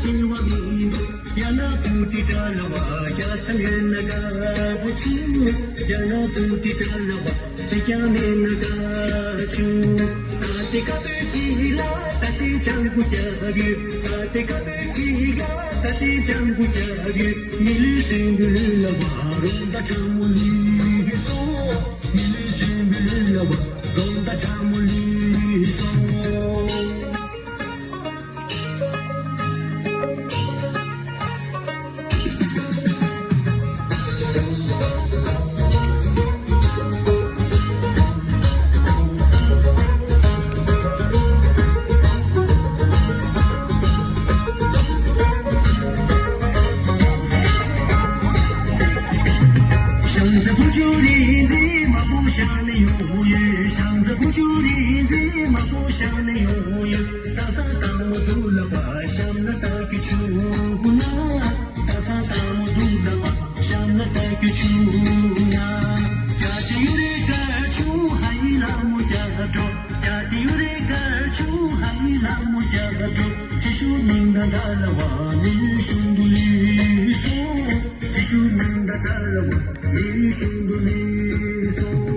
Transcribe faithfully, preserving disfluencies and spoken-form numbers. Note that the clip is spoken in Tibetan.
ཡིན་བ་མི་འདུག་ཡང་ན་བུ་ཁྲིད་གྲྭ་ལ་བ་རྒྱ་ཚང་ཡོད་ན་དགའ་པོ་ཆུ། ཡང་ན་བུ་ཁྲིད་གྲྭ་ལ་བ་ཆེ་རྐྱང་མེད་ན་དགའ་ཆུ། ད་ལྟའི་ཀ་པོའི་ཆི་ལ་ད་ལྟའི་ཅང་གུ་རྒྱབ་ཡོད། ད་ལྟའི་ཀ་པོའི་ཆི་ལ་ད་ལྟའི་ཅང་གུ་རྒྱབ་ཡོད། མི་ལུས་སུན་དུ་ལུས་ལ་བ་རོང་ད་ཁྲ་མོ་ལུས་སོང་། མི་ལུས་སུན་དུ་ལུས་ལ་བ་རོང་ད་ཁྲ་མོ་ལུས་སོང་། ཤང་ཚ་བུ་ཆུ་རིན་འཛིན་མ་པོ་ཤང་ནས་ཡོང་ཡོད། ཤང་ཚ་བུ་ཆུ་རིན་འཛིན་མ་པོ་ཤང་ནས་ཡོང་ཡོད། ད་ས་དང་མོ་དུ་ལ་བ་ཤམ་ན་ད་ཀི་ཆུ་ན། ད་ས་དང་མོ་དུ་ལ་བ་ཤམ་ན་ད་ཀི་ཆུ་ན། ཀྱ་ཏི་ཡུ་རེ་ཀ་ཆུ་ཧ་ཡི་ལ་མོ་ཀྱ་འགྲོ། ཀྱ་ཏི་ཡུ་རེ་ཀ་ཆུ་ཧ་ཡི་ལ་མོ་ཀྱ་འགྲོ། ཅི་ཞུ་མིང་ད་ད་ལ་བ་མི་ཞུ་འདུ་ལི་སོ། ཅི་ཞུ་མིང་ད་ད་ལ་བ་མི་ཞུ་འདུ་ལི་སོ།